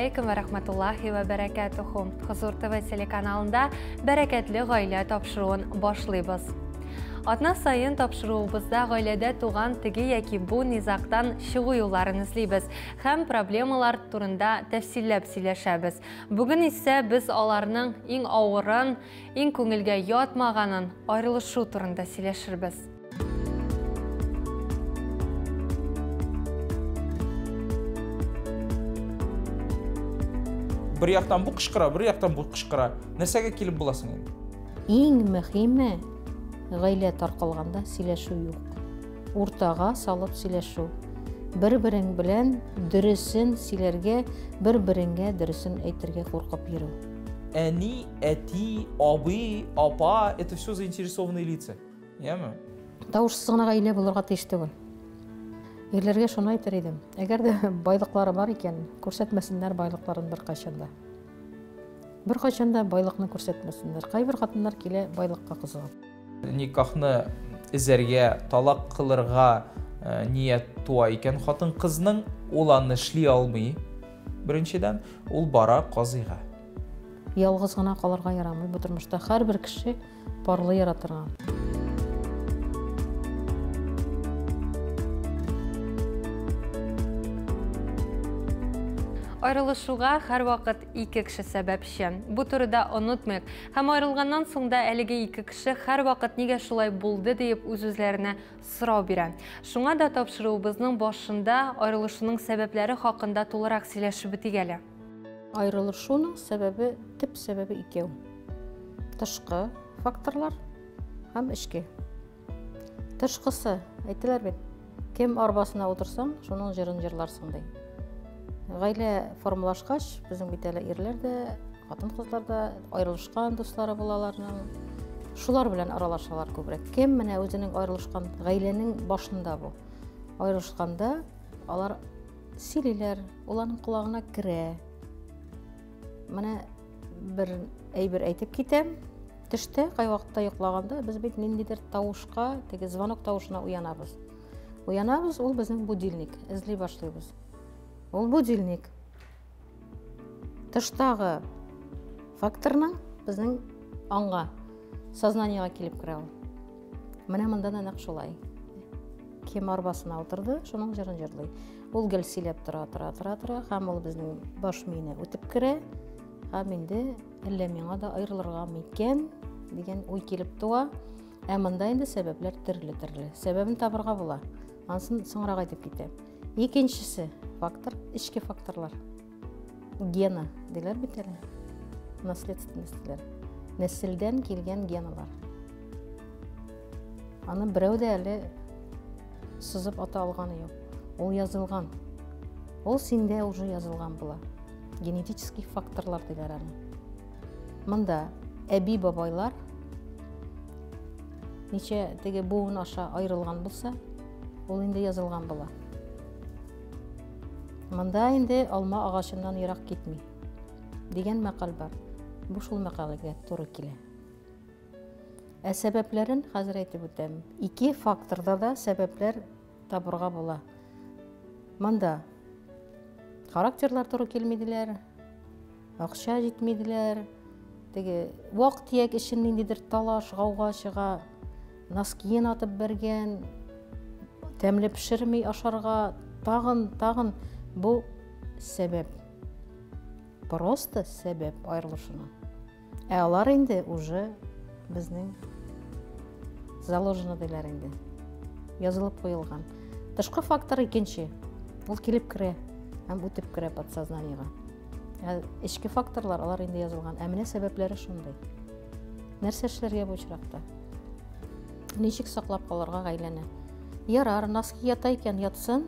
Алейкум ва рахматуллахи ва бәрәкәтуху. Хозур ТВ телеканалында Бәрәкәтле гаилә тапшыруын башлыйбыз. Атна саен тапшыруыбызда гаиләдә туган теге яки бу низагтан чыгу юлларын эзлибез һәм проблемалар турында тәфсилләп сөйләшәбез. Бүген исә без аларның иң авырын, иң күңелгә ятмаганын, аерылышу турында сөйләшербез. Бер яктан бу кычкыра, бер яктан бу кычкыра. Нәрсәгә килеп буласың инде? Иң мөһиме, гаилә таркалганда сөйләшү юк. Уртага салып сөйләшү. Бер-берең белән дөресен сөйләргә, бер-береңгә дөресен әйтергә куркып йөрү. Әни, әти, абый, апа – это все заинтересованные лица. Яме? Тавышсыз гына гаилә булырга тиеш түгел. Ирләргә шуны әйтер идем. Әгәр дә байлыклары бар икән, күрсәтмәсеннәр байлыкларын беркайчан да. Беркайчан да байлыкны күрсәтмәсеннәр. Кайбер хатыннар килә байлыкка кызыгып. Никахны эзәргә, талак кылырга ният туа икән хатын-кызның, ул аны эшли алмый. Беренчедән, ул бара казыйга. Ялгыз гына калырга ярамый бу тормышта. Һәрбер кеше парлы яратырга. Аерылышуга һәрвакыт ике кеше сәбәпче. Бу турыда онытмыйк. Һәм аерылганнан соң да әлеге ике кеше һәрвакыт нигә шулай булды диеп үз-үзләренә сорау бирә. Шуңа да тапшыруыбызның башында аерылышуның сәбәпләре хакында тулырак сөйләшеп үтик әле. Аерылышуның сәбәбе, төп сәбәбе икәү. Тышкы факторлар һәм эчке. Тышкысы, әйтәләр бит, кем арбасына утырсаң, шуның җырын җырларсың ди. Гаилә формалашкач, безнең бит әле ирләр дә, хатын-кызлар да аерылышкан дуслары була аларның. Шулар белән аралашалар күбрәк. Кем менә үзенең аерылышкан гаиләнең башында бу. Аерылышканда алар сөйлиләр, ул аның колагына керә. Менә бер әйбер әйтеп китәм. Төштә кайвакытта йоклаганда без бит ниндидер тавышка, теге звонок тавышына уянабыз. Уянабыз, ул безнең будильник, эзли башлыйбыз. Ул будильник. Тыштагы факторның безнең аңга, сознаниега килеп керә ул. Менә монда да нәкъ шулай. Кем арбасына утырды, шуның җырын җырлый. Ул гел сөйләп тора, тора, тора, тора, һәм ул безнең баш миенә үтеп керә. Һәм инде әллә миңа да аерылырга микән дигән уй килеп туа. Ә монда инде сәбәпләр төрле-төрле. Сәбәбен табырга була. Анысын соңрак әйтеп китәм. Икенчесе фактор, эчке факторлар. Гена диләр бит әле. Наследственность диләр. Нәселдән килгән геналар. Аны берәү дә әле сызып ата алганы юк. Ул язылган. Ул синдә уже язылган була. Генетический факторлар диләр аны. Монда әби бабайлар ничә теге буын аша аерылган булса, ул инде язылган була. Монда инде алма агачыннан ерак китми дигән мәкаль бар. Бу шул мәкальгә туры килә. Ә сәбәпләрен хәзер әйтеп үтәм. Ике факторда да сәбәпләр табырга була. Монда характерлар туры килми диләр, акча җитми диләр, теге вак-төяк өчен ниндидер талаш, гауга чыга, носкиен атып бәргән, тәмле пешерми ашарга, тагын, тагын бу сәбәп. Просто сәбәп аерылышуның. Ә алар инде уже безнең заложено диләр инде. Язылып куелган. Тышкы фактор икенче. Ул килеп керә һәм үтеп керә подсознаниега. Ә эчке факторлар алар инде язылган. Ә менә сәбәпләре шундый. Нәрсә эшләргә бу очракта? Ничек саклап калырга гаиләне? Ярар, носки ята икән, ятсын.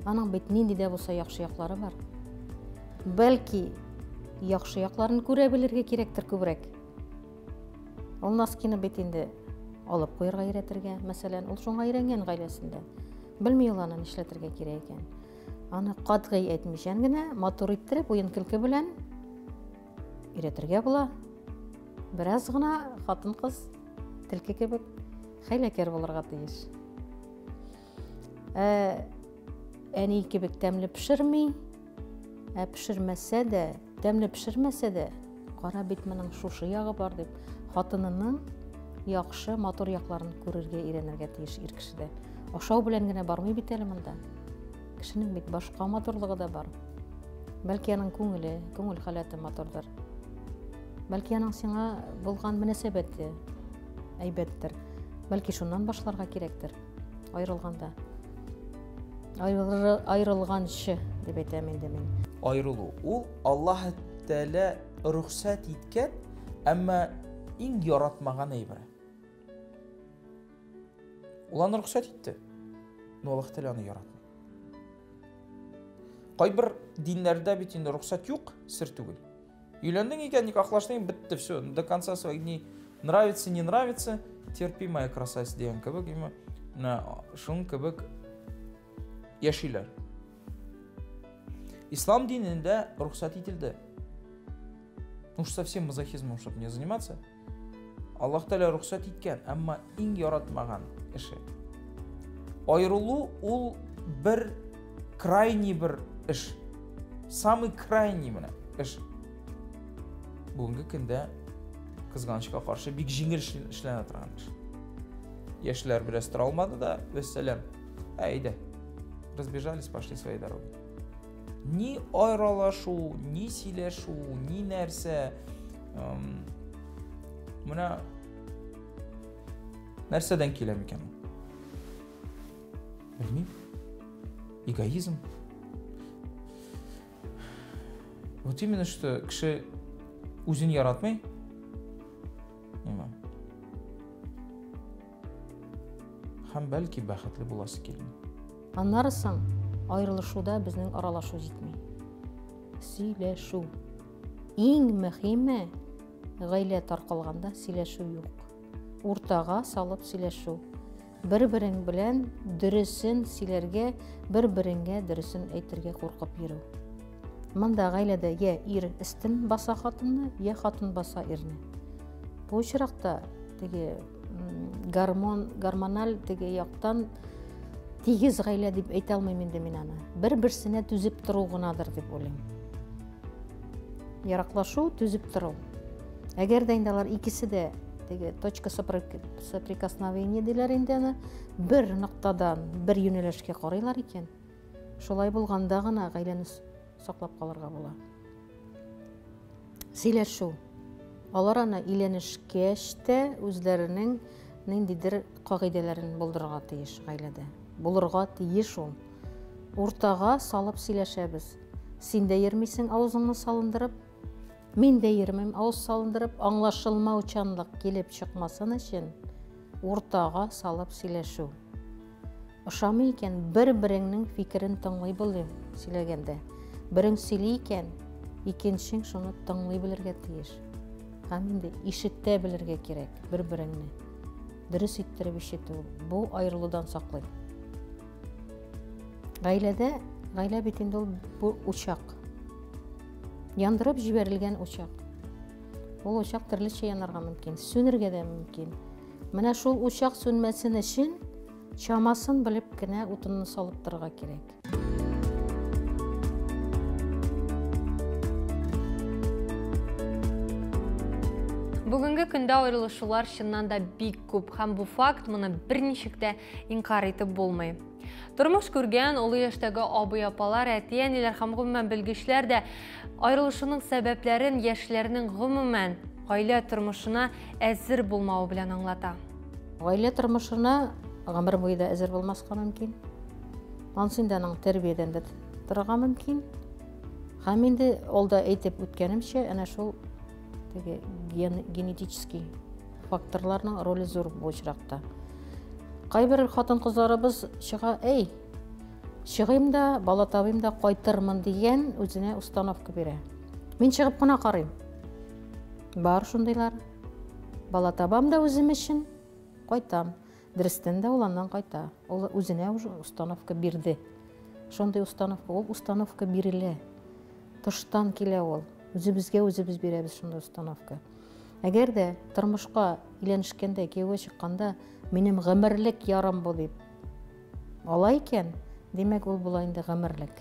Аның бит нинди дә булса яхшы яклары бар. Бәлки, яхшы якларын күрә белергә кирәктер күбрәк. Ул носкины бит инде алып куярга өйрәтергә, мәсәлән, ул шуңа өйрәнгән гаиләсендә. Белми ул аны нишләтергә кирәк икән. Аны катгый әйтмичән генә, матур иттереп, уен-көлке белән өйрәтергә була. Бераз гына хатын-кыз төлке кебек хәйләкәр булырга тиеш. Әни кебек тәмле пешерми. Ә пешермәсә дә, тәмле пешермәсә дә, кара бит моның шушы ягы бар дип, хатынының яхшы, матур якларын күрергә өйрәнергә тиеш ир кеше дә. Ашау белән генә бармый бит әле монда. Кешенең бит башка матурлыгы да бар. Бәлки аның күңеле, күңел халәте матурдыр. Бәлки аның сиңа булган мөнәсәбәте әйбәттер. Бәлки шуннан башларга кирәктер аерылганда. Аерылганчы дип әйтәм инде мин. Аерылу ул Аллаһ Тәгалә рөхсәт иткән, әмма иң яратмаган әйбере. Ул аны рөхсәт итте. Но Аллаһ Тәгалә аны яратмый. Кайбер диннәрдә бит инде рөхсәт юк, сер түгел. Өйләндең икән, никахлаштың, бетте, все, до конца своих дней. Нравится, не нравится, терпи, моя красавица дигән кебек, именно менә шуның кебек яшиләр. Ислам динендә рөхсәт ителде. Ну уж совсем мазохизмом, чтобы не заниматься. Аллаһ Тәгалә рөхсәт иткән, әмма иң яратмаган эше. Аерылу ул бер крайний бер эш. Самый крайний менә эш. Бүгенге көндә кызганычка каршы бик җиңел эшләнә торган эш. Яшьләр бераз тора алмады да, вәссәлам. Әйдә. Разбежались, пошли своей дорогой. Ни аралашу, ни сөйләшү, ни нәрсә. Менә нәрсәдән килә микән ул? Белмим. Эгоизм. Вот именно что кеше үзен яратмый. Нимә? Һәм бәлки бәхетле буласы килми. Аннары соң аерылышуда безнең аралашу җитми. Сөйләшү. Иң мөһиме гаилә таркалганда сөйләшү юк. Уртага салып сөйләшү. Бер-берең белән дөресен сөйләргә, бер-береңгә дөресен әйтергә куркып йөрү. Монда гаиләдә я ир өстен баса хатынны, я хатын баса ирне. Бу очракта теге гормон, гормональ теге яктан тигез гаилә дип әйтә алмыйм инде мин аны. Бер-берсенә түзеп тору гынадыр дип уйлыйм. Яраклашу, түзеп тору. Әгәр дә инде алар икесе дә теге точка соприкосновения диләр инде аны, бер ноктадан бер юнәлешкә карыйлар икән, шулай булганда гына гаиләне саклап калырга була. Сөйләшү. Алар аны өйләнешкәч тә үзләренең ниндидер кагыйдәләрен булдырырга тиеш гаиләдә. Булырга тиеш ул. Уртага салып сөйләшәбез. Син дә йөрмисең авызыңны салындырып, мин дә йөрмим авыз салындырып, аңлашылмаучанлык килеп чыкмасын өчен уртага салып сөйләшү. Ошамый икән, бер-береңнең фикерен тыңлый белү сөйләгәндә. Берең сөйли икән, икенчең шуны тыңлый белергә тиеш. Һәм инде ишетә белергә кирәк бер-береңне. Дөрес иттереп ишетү, бу аерылудан саклый. Гаиләдә, гаилә бит инде ул бу учак. Яндырып җибәрелгән учак. Ул учак төрлечә янарга мөмкин, сүнергә дә мөмкин. Менә шул учак сүнмәсен өчен чамасын белеп кенә утынны салып торырга кирәк. Бүгенге көндә аерылышулар чыннан да бик күп һәм бу факт моны берничек тә инкарь итеп булмый. Тормыш күргән олы яшьтәге абый-апалар, әти-әниләр һәм гомумән белгечләр дә аерылышуның сәбәпләрен яшьләрнең гомумән гаилә тормышына әзер булмавы белән аңлата. Гаилә тормышына гомер буе да әзер булмаска мөмкин. Ансы инде аның тәрбиядән дә торырга мөмкин. Һәм инде алда әйтеп үткәнемчә, әнә шул теге генетический факторларның роле зур бу очракта. Кайбер хатын-кызларыбыз чыга, әй, чыгыйм да, бала табыйм да кайтырмын дигән үзенә установка бирә. Мин чыгып кына карыйм. Бар шундыйлар. Бала табам да үзем өчен, кайтам. Дөрестән дә ул аннан кайта. Ул үзенә уже установка бирде. Шундый установка, ул установка бирелә. Тыштан килә ул. Үзебезгә үзебез бирәбез шундый установка. Әгәр дә тормышка өйләнешкәндә, кияүгә чыкканда минем гомерлек ярым бу дип ала икән, димәк, ул була инде гомерлек.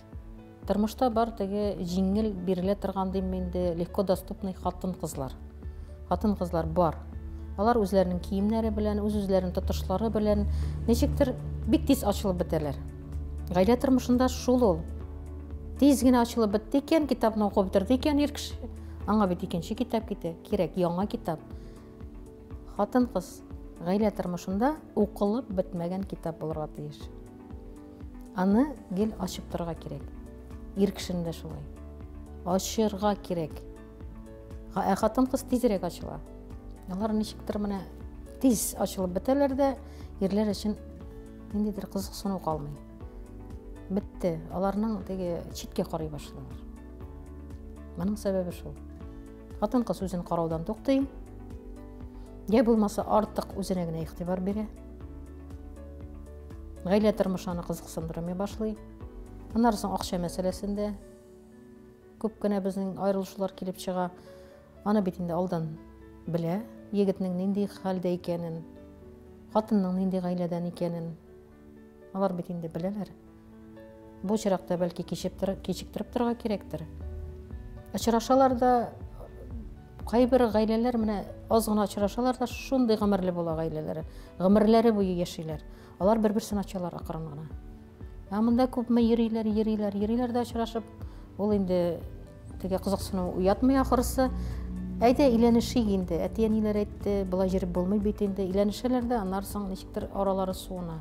Тормышта бар теге җиңел бирелә торган дим инде, легко доступный хатын-кызлар. Хатын-кызлар бар. Алар үзләренең киемнәре белән, үз-үзләрен тотышлары белән ничектер бик тиз ачылып бетәләр. Гаилә тормышында шул ул. Тиз генә ачылып бетте икән, китапны укып бетерде икән ир кеше, аңа бит икенче китап китә, кирәк, яңа китап. Хатын-кыз гаилә тормышында укылып бетмәгән китап булырга тиеш. Аны гел ачып торырга кирәк. Ир кешене дә шулай. Ачырга кирәк. Ә хатын-кыз тизрәк ачыла. Алар ничектер менә тиз ачылып бетәләр дә, ирләр өчен ниндидер кызыксыну калмый. Бетте. Аларның теге читкә карый башлыйлар. Моның сәбәбе шул. Хатын-кыз үзен караудан туктый. Я булмаса артык үзенә генә игътибар бирә. Гаилә тормышы аны кызыксындырмый башлый. Аннары соң акча мәсьәләсендә күп кенә безнең аерылышулар килеп чыга. Аны бит инде алдан белә, егетнең нинди хәлдә икәнен, хатынның нинди гаиләдән икәнен. Алар бит инде беләләр. Бу очракта бәлки кичектереп торырга кирәктер. Очрашалар да, кайбер гаиләләр менә аз гына очрашалар да шундый гомерле була гаиләләре. Гомерләре буе яшиләр. Алар бер-берсен ачалар акрын гына. Ә монда күпме йөриләр, йөриләр, йөриләр дә очрашып, ул инде теге кызыксыну уятмый ахрысы. Әйдә өйләнешик инде. Әти-әниләр әйтте, болай йөреп булмый бит инде. Өйләнешәләр дә, аннан соң ничектер аралары суына.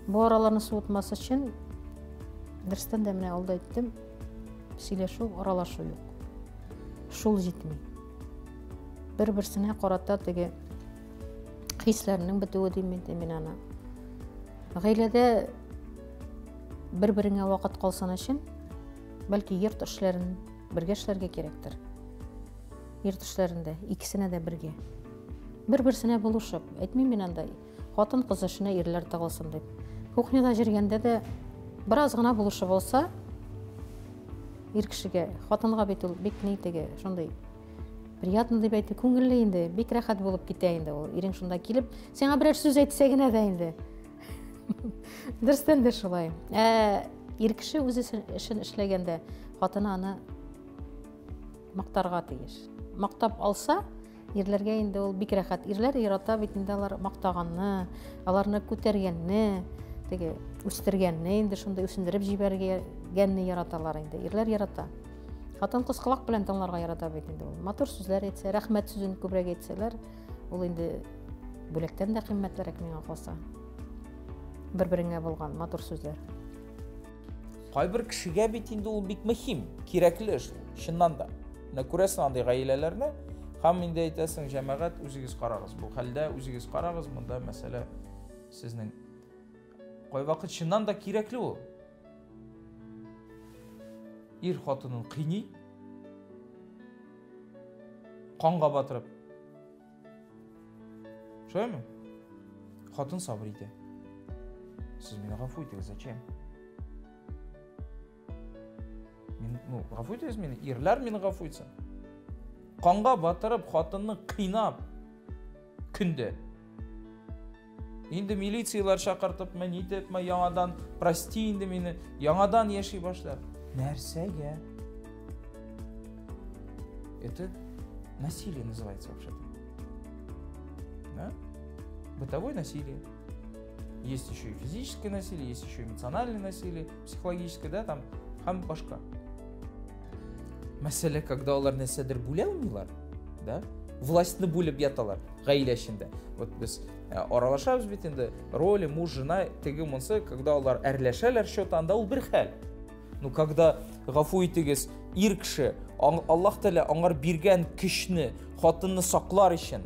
Бу араларны суытмас өчен, дөрестән дә менә алда әйттем, сөйләшү, аралашу юк. Шул җитми. Бер-берсенә карата теге хисләрнең бетүе дим инде мин аны. Гаиләдә бер-береңә вакыт калсын өчен, бәлки йорт эшләрен бергә эшләргә кирәктер. Йорт эшләрендә икесенә дә бергә. Бер-берсенә булышып, әйтмим мин анда, хатын-кыз эшенә ирләр тыгылсын дип. Кухняда җөргәндә дә бераз гына булышып алса, ир кешегә, хатынга бит ул бик ни теге, шундый приятно дип әйтте, күңелле инде, бик рәхәт булып китә инде ул. Ирең шунда килеп, сиңа берәр сүз әйтсә генә дә инде. Дөрестән дә шулай. Ә ир кеше үзе эшен эшләгәндә, хатыны аны мактарга тиеш. Мактап алса, ирләргә инде ул бик рәхәт. Ирләр ярата бит инде алар мактаганны, аларны күтәргәнне, теге үстергәнне инде шундый үсендереп җибәргәнне яраталар инде. Ирләр ярата. Хатын-кыз колак белән тыңларга ярата бит инде ул. Матур сүзләр әйтсә, рәхмәт сүзен күбрәк әйтсәләр, ул инде бүләктән дә кыйммәтлерәк миңа калса. Бер-береңә булган матур сүзләр. Кайбер кешегә бит инде ул бик мөһим, кирәкле эш, чыннан да. Менә күрәсең андый гаиләләрне, һәм инде әйтәсең, җәмәгать, үзегез карагыз, бу хәлдә үзегез карагыз, монда мәсьәлә сезнең. Кайвакыт чыннан да кирәкле ул. Ир хатынын кыйный, канга батырып. Шулаймы? Хатын сабыр итә. Сез мине гафу итегез, зачем? Мин, ну, гафу итегез мине, ирләр мине гафу итсен. Канга батырып, хатынны кыйнап, көндә. Инде милицияләр чакыртыпмы, нитепме, яңадан прости инде мине, яңадан яши башлар. Нәрсәгә? Это насилие называется вообще-то. Да? Бытовое насилие. Есть еще и физическое насилие, есть еще эмоциональное насилие, психологическое, да, там, һәм башка. Мәсәлә, когда алар нәрсәдер бүлә алмыйлар, да, властьны бүлеп яталар гаилә эчендә. Вот без аралашабыз бит инде, роли муж, жена, теге монсы, когда алар әрләшәләр, счет анда ул бер хәл. Ну, когда, гафу итегез, ир кеше, Аллаһ Тәгалә аңар биргән көчне, хатынны саклар өчен,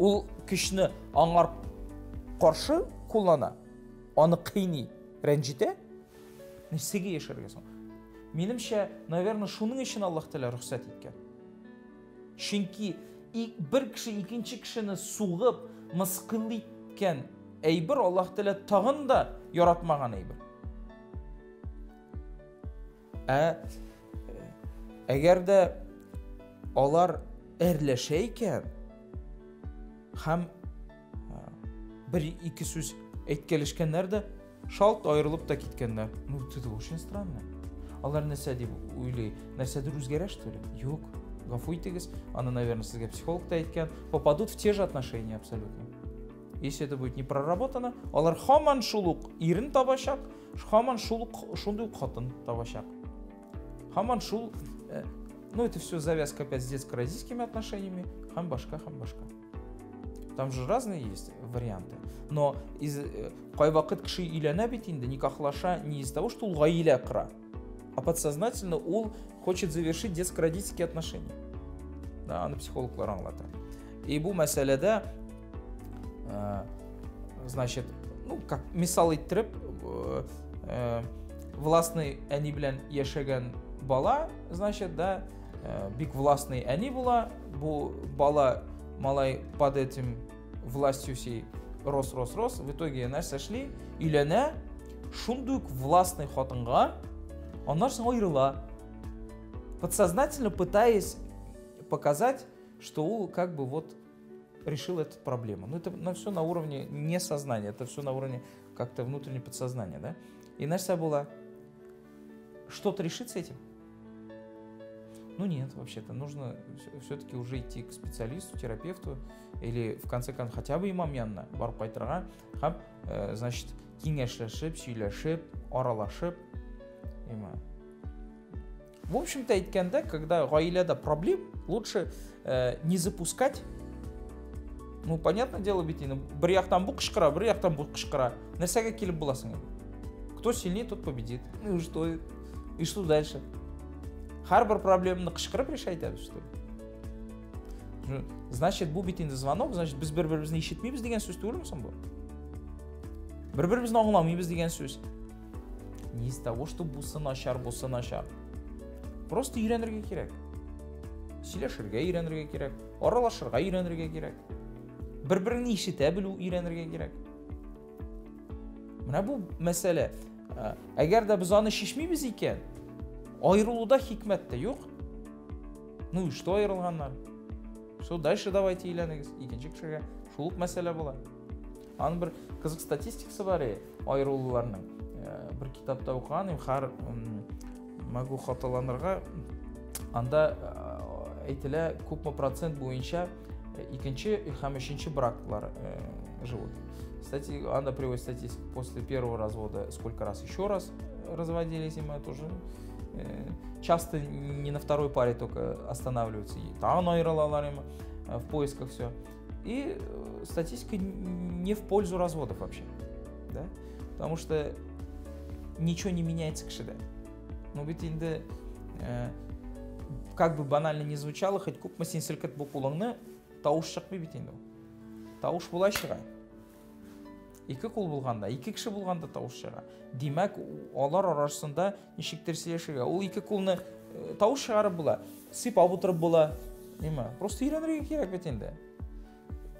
ул көчне аңар каршы куллана, аны кыйный, рәнҗетә, нәрсәгә яшәргә соң? Минемчә, наверное, шуның өчен Аллаһ Тәгалә рөхсәт иткән. Чөнки бер кеше икенче кешене сугып, мыскыл иткән әйбер Аллаһ Тәгалә тагын да яратмаган әйбер. Ә әгәр дә алар әрләшә икән һәм бер ике сүз әйткәлешкәннәр дә, Шалт аерылып та киткәннәр. Ну, это очень странно. Алар нәрсә дип уйлый? Нәрсәдер үзгәрә, что ли? Юк. Гафу итегез, аны, наверное, сезгә психолог та әйткән. Попадут в те же отношения абсолютно. Если это будет не проработано, алар һаман шул ук ирен табачак, һаман шул ук шундый ук хатын табачак. Һаман шул, ну это все завязка опять с детско-родительскими отношениями, һәм башка, һәм башка. Там же разные есть варианты. Но из кайвакыт кеше өйләнә бит инде, никахлаша не из-за того, что ул гаилә кора, а подсознательно ул хочет завершить детско-родительские отношения. Да, аны психологлар аңлата. И бу мәсьәләдә, значит, ну, как мисал иттереп, властный әни белән яшәгән бала, значит, да, бик властный әни була, бу бала малай под этим властью всей рос, рос, рос, в итоге нәрсә эшли? Өйләнә шундый ук властный хатынга, аннан соң аерыла. Подсознательно пытаясь показать, что ул как бы вот решил эту проблему. Но это на все на уровне несознания, это все на уровне как-то внутреннего подсознания, да? И нәрсә була? Что-то решится этим? Ну нет, вообще-то нужно все-таки уже идти к специалисту, терапевту или в конце концов хотя бы имам янына барып кайтырга һәм, значит, киңәшләшеп, сөйләшеп, аралашып. Има. В общем-то, әйткәндә, когда гаиләдә проблем, лучше не запускать. Ну, понятное дело, бит инде, бер яктан бу кычкыра, бер яктан бу кычкыра. Нәрсәгә килеп буласың инде? Кто сильнее, тот победит. Ну и что? И что дальше? Һәрбер проблеманы кычкырып решать итәбез, что ли? Значит, бу бит инде звонок, значит, без бер-беребезне ишетмибез дигән сүз түгелме соң бу? Бер-беребезне аңламыйбыз дигән сүз. Не из того, что бусы начар, бусы начар. Просто өйрәнергә кирәк. Сөйләшергә өйрәнергә кирәк, аралашырга өйрәнергә кирәк. Бер-береңне ишетә белү өйрәнергә кирәк. Менә бу мәсьәлә. Әгәр дә без аны чишмибез икән, аерылуда хикмәт тә юк. Ну и что аерылганнар? Что дальше давайте өйләнегез икенче кешегә. Шул ук мәсьәлә була. Аның бер кызык статистикасы бар аерылуларның. Бер китапта укыган идем, һәр могу хаталанырга. Анда әйтелә, күпме процент буенча икенче һәм өченче браклар живут. Кстати, анда приводит статистику, после первого развода сколько раз еще раз разводились, и мы тоже часто не на второй паре только останавливаются, и там аерылалар им в поисках все. И статистика не в пользу разводов вообще, да? Потому что ничего не меняется кешедә. Ну бит инде, как бы банально не звучало, хоть күпме син селкет бу кулыңны, тавыш чыкмый бит инде ул. Тавыш болай чыга. Ике кул булганда, ике кеше булганда тавыш чыга. Димәк, алар арасында ничектер сөйләшергә. Ул ике кулны тавыш чыгарып була, сыйпап утырып була. Ниме? Просто өйрәнергә кирәк бит инде.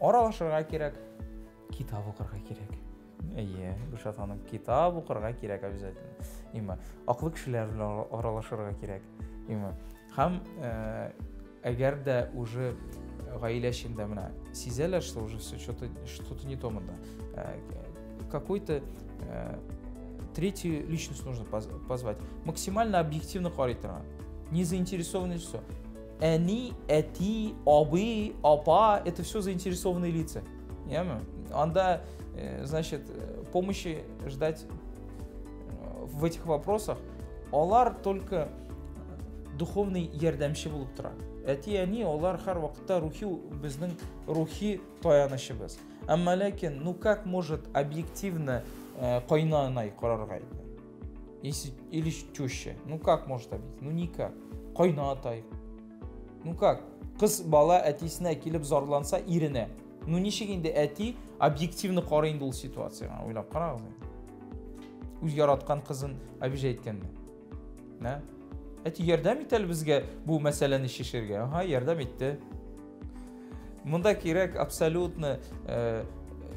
Аралашырга кирәк, китап укырга кирәк. Әйе, Гөлшат ханым, китап укырга кирәк обязательно. Ниме? Акыллы кешеләр белән аралашырга кирәк. Ниме? Һәм әгәр дә уже гаилә эчендә менә сизәләр, что уже все что-то не то монда. Какой-то третью личность нужно позвать. Максимально объективно карый торган. Не заинтересованное лицо. Әни, әти, абый, апа, это все заинтересованные лица. Яме? Анда, значит, помощи ждать в этих вопросах. Алар только духовный ярдәмче булып тора. Әти, әни, алар һәр вакытта рухи, безнең рухи таянычыбыз. Әмма ләкин, ну как может объективно кайнанай карарга инде? Если, или теща. Ну как может объективно? Ну никак. Кайнатай. Ну как? Кыз бала әтисенә килеп зарланса иренә. Ну ничек инде әти объективно карый инде ул ситуацияга? Уйлап карагыз инде. Үз яраткан кызын обижать иткәндә. Нә? Әти ярдәм ит әле безгә бу мәсьәләне чишергә. Ага, ярдәм итте. Монда кирәк абсолютно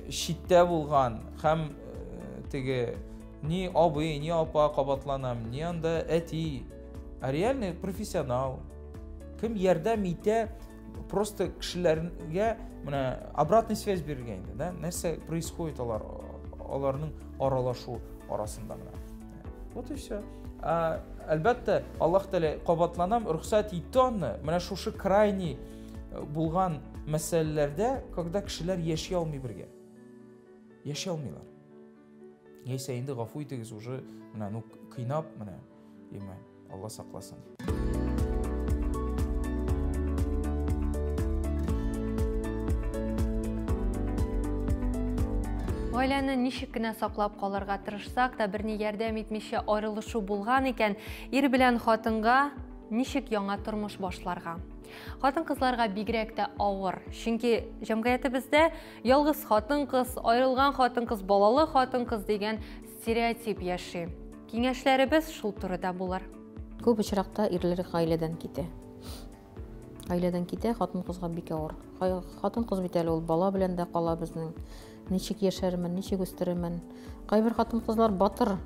читтә булган һәм теге ни абый, ни апа кабатланам, ни анда әти, а реальный профессионал. Кем ярдәм итә, просто кешеләргә менә обратный связь бирергә инде, да? Нәрсә происходит алар, аларның аралашу, арасында менә. Вот и все. Әлбәттә, Аллаһ Тәгалә, кабатланам, рөхсәт итте аны. Менә шушы крайний булган мәсьәләләрдә, когда кешеләр яши алмый бергә. Яши алмыйлар. Яисә инде гафу итегез, уже менә ну кыйнап менә, име, Алла сакласын. Гаиләне ничек кенә саклап калырга тырышсак та, берни ярдәм итмичә аерылышу булган икән, ир белән хатынга ничек яңа тормыш башларга? Хатын-кызларга бигрәк тә авыр, чөнки җәмгыятебездә ялгыз хатын-кыз, аерылган хатын-кыз, балалы хатын-кыз дигән стереотип яши. Киңәшләребез шул турыда булыр. Күп очракта ирләр гаиләдән китә. Гаиләдән китә, хатын-кызга бик авыр. Хатын-кыз бит әле ул бала белән дә кала безнең. Ничек яшәрмен, ничек үстерермен. Кайбер хатын-кызлар батыр.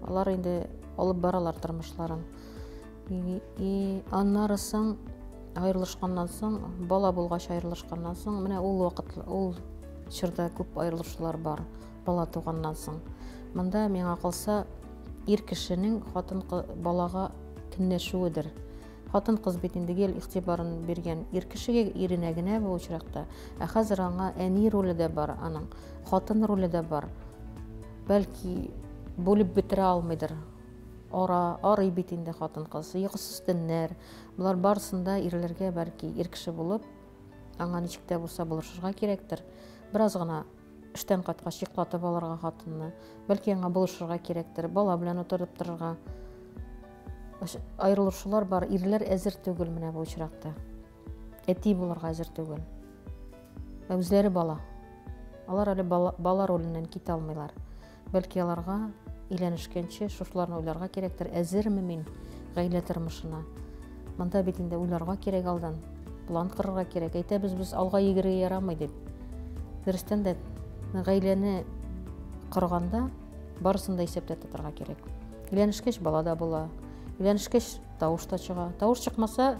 Алар инде алып баралар тормышларын. И аннары соң аерылышканнан соң, бала булгач аерылышканнан соң, менә ул вакыт, ул чорда күп аерылышулар бар, бала туганнан соң. Монда миңа калса, ир кешенең хатын балага көнләшүедер. Хатын-кыз бит инде гел игътибарын биргән ир кешегә, иренә генә бу очракта. Ә хәзер аңа әни роле дә бар, аның хатын роле дә бар. Бәлки бүлеп бетерә алмыйдыр. Ара, арый бит инде хатын-кыз, йокысыз төннәр. Болар барысында ирләргә бәлки ир кеше булып, аңа ничек тә булса булышырга кирәктер. Бераз гына эштән кайткач йоклатып алырга хатынны, бәлки аңа булышырга кирәктер, бала белән утырып торырга. Аерылышулар бар, ирләр әзер түгел менә бу очракта. Әти булырга әзер түгел. Ә үзләре бала. Алар әле бала, бала роленнән китә алмыйлар. Бәлки аларга өйләнешкәнче шушыларны уйларга кирәктер. Әзерме мин гаилә тормышына? Монда бит инде уйларга кирәк алдан. План корырга кирәк. Әйтәбез без алга йөгерергә ярамый дип. Дөрестән дә гаиләне корганда барысын да исәптә тотарга кирәк. Өйләнешкәч бала да була. Өйләнешкәч тавыш та чыга. Тавыш чыкмаса,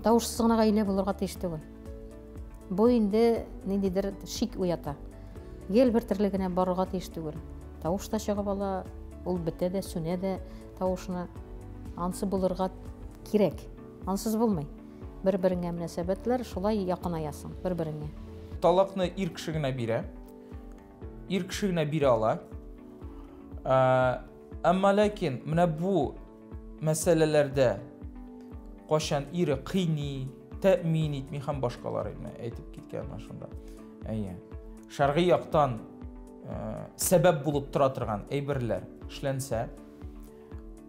тавышсыз гына гаилә булырга тиеш түгел. Бу инде ниндидер шик уята. Гел бер төрле генә барырга тиеш түгел. Тавыш та чыгып ала, ул бетә дә, сүнә дә тавышны. Ансы булырга кирәк. Ансыз булмый. Бер-береңә мөнәсәбәтләр шулай якынаясың бер-береңә. Талакны ир кеше генә бирә. Ир кеше генә бирә ала. Әмма ләкин менә бу мәсьәләләрдә кайчан ире кыйный, тәэмин итми һәм башкалар әйтеп киткән менә шунда. Әйе. Шәргый яктан сәбәп булып тора торган әйберләр эшләнсә,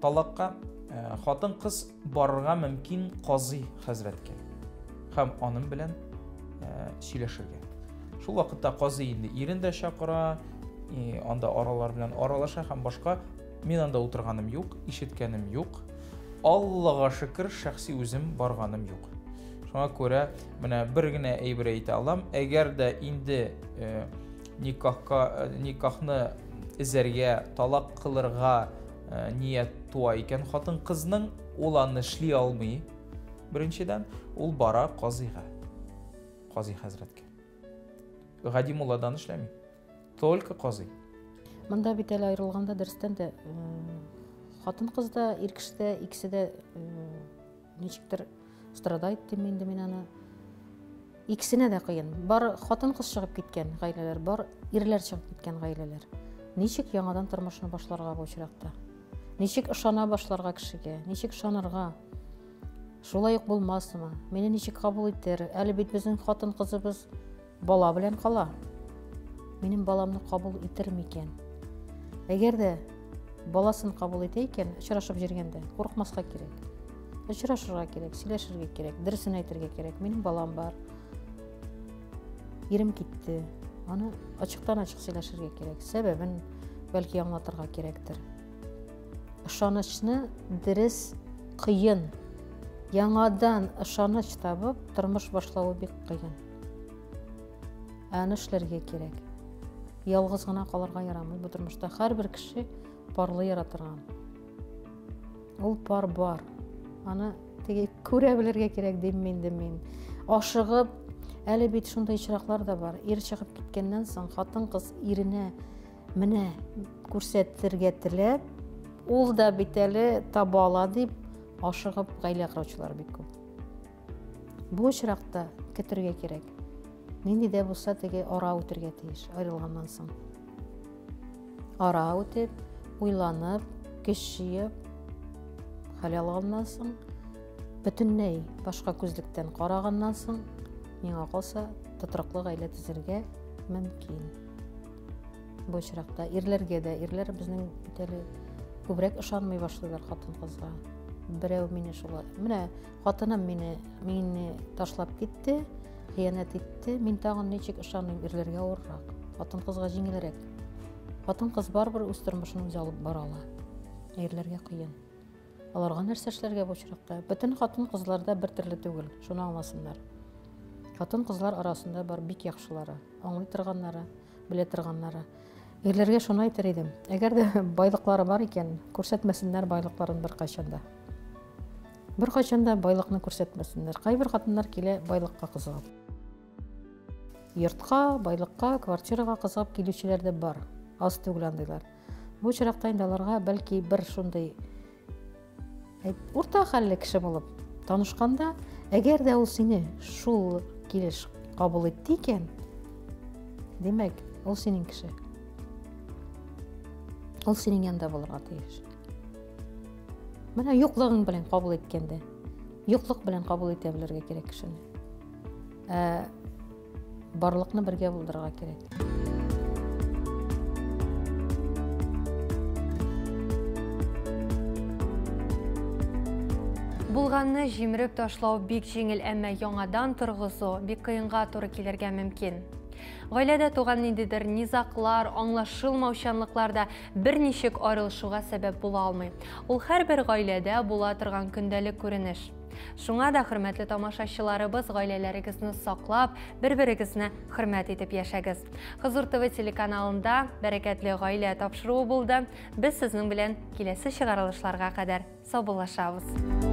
талакка хатын-кыз барырга мөмкин казый хәзрәткә һәм аның белән сөйләшергә. Шул вакытта казый инде ирен дә чакыра, анда аралар белән аралаша һәм башка. Мин анда утырганым юк, ишеткәнем юк. Аллага шөкер, шәхси үзем барганым юк. Шуңа күрә менә бер генә әйбер әйтә алам. Әгәр дә инде никахка, никахны эзәргә, талак кылырга ният туа икән хатын-кызның, ул аны эшли алмый. Беренчедән, ул бара казыйга, казый хәзрәткә. Гади мулладан эшләми. Только казый. Монда бит әле аерылганда дөрестән дә хатын-кыз да, ир кеше дә, икесе дә ничектер страдает дим инде мин аны. Икесенә дә кыен. Бар хатын-кыз чыгып киткән гаиләләр, бар ирләр чыгып киткән гаиләләр. Ничек яңадан тормышны башларга бу очракта? Ничек ышана башларга кешегә? Ничек ышанырга? Шулай ук булмасмы? Мине ничек кабул итәр? Әле бит безнең хатын-кызыбыз бала белән кала. Минем баламны кабул итер микән? Әгәр дә баласын кабул итә икән, очрашып йөргәндә курыкмаска кирәк. Очрашырга кирәк, сөйләшергә кирәк, дөресен әйтергә кирәк. Минем балам бар. Ирем китте. Аны ачыктан-ачык сөйләшергә кирәк. Сәбәбен бәлки аңлатырга кирәктер. Ышанычны дөрес кыен. Яңадан ышаныч табып, тормыш башлавы бик кыен. Ә аны эшләргә кирәк. Ялгыз гына калырга ярамый бу тормышта. Һәрбер кеше парлы яратырган. Ул пар бар. Аны теге күрә белергә кирәк дим инде мин. Ашыгып, әле бит шундый очраклар да бар. Ир чыгып киткәннән соң хатын-кыз иренә Менә күрсәтергә теләп, ул да бит әле таба ала дип ашыгып гаилә коручылар бик күп. Бу очракта көтергә кирәк. Нинди дә булса теге ара үтергә тиеш аерылганнан соң. Ара үтеп, уйланып, көч җыеп, хәл алганнан соң, бөтенләй башка күзлектән караганнан соң, миңа калса, тотрыклы гаилә төзергә мөмкин. Бу очракта ирләргә дә, ирләр безнең бит әле күбрәк ышанмый башлыйлар хатын-кызга. Берәү мине шулай, менә хатыным мине, мине ташлап китте, хыянәт итте, мин тагын ничек ышаныйм, ирләргә авыррак, хатын-кызга җиңелрәк. Хатын-кыз барыбер үз тормышын үзе алып бара ала. Ирләргә кыен. Аларга нәрсә эшләргә бу очракта? Бөтен хатын-кызлар да бер төрле түгел, шуны аңласыннар. Хатын-кызлар арасында бар бик яхшылары, аңлый торганнары, белә торганнары. Ирләргә шуны әйтер идем. Әгәр дә байлыклары бар икән, күрсәтмәсеннәр байлыкларын беркайчан да. Беркайчан да байлыкны күрсәтмәсеннәр. Кайбер хатыннар килә байлыкка кызыгып. Йортка, байлыкка, квартирага кызыгып килүчеләр дә бар. Аз түгел андыйлар. Бу очракта инде аларга бәлки бер шундый урта хәлле кеше булып танышканда, әгәр дә ул сине шул килеш кабул итте икән, димәк, ул синең кеше. Ул синең янында булырга тиеш. Менә юклыгың белән кабул иткәндә, юклык белән кабул итә белергә кирәк кешене. Ә барлыкны бергә булдырырга кирәк. Булганны җимереп ташлау бик җиңел, әмма яңадан торгызу бик кыенга туры килергә мөмкин. Гаиләдә туган ниндидер низаклар, аңлашылмаучанлыклар да берничек аерылышуга сәбәп була алмый. Ул һәрбер гаиләдә була торган көндәлек күренеш. Шуңа да, хөрмәтле тамашачыларыбыз, гаиләләрегезне саклап, бер-берегезне хөрмәт итеп яшәгез. Хозур ТВ телеканалында Бәрәкәтле гаилә тапшыруы булды. Без сезнең белән киләсе чыгарылышларга кадәр саубуллашабыз.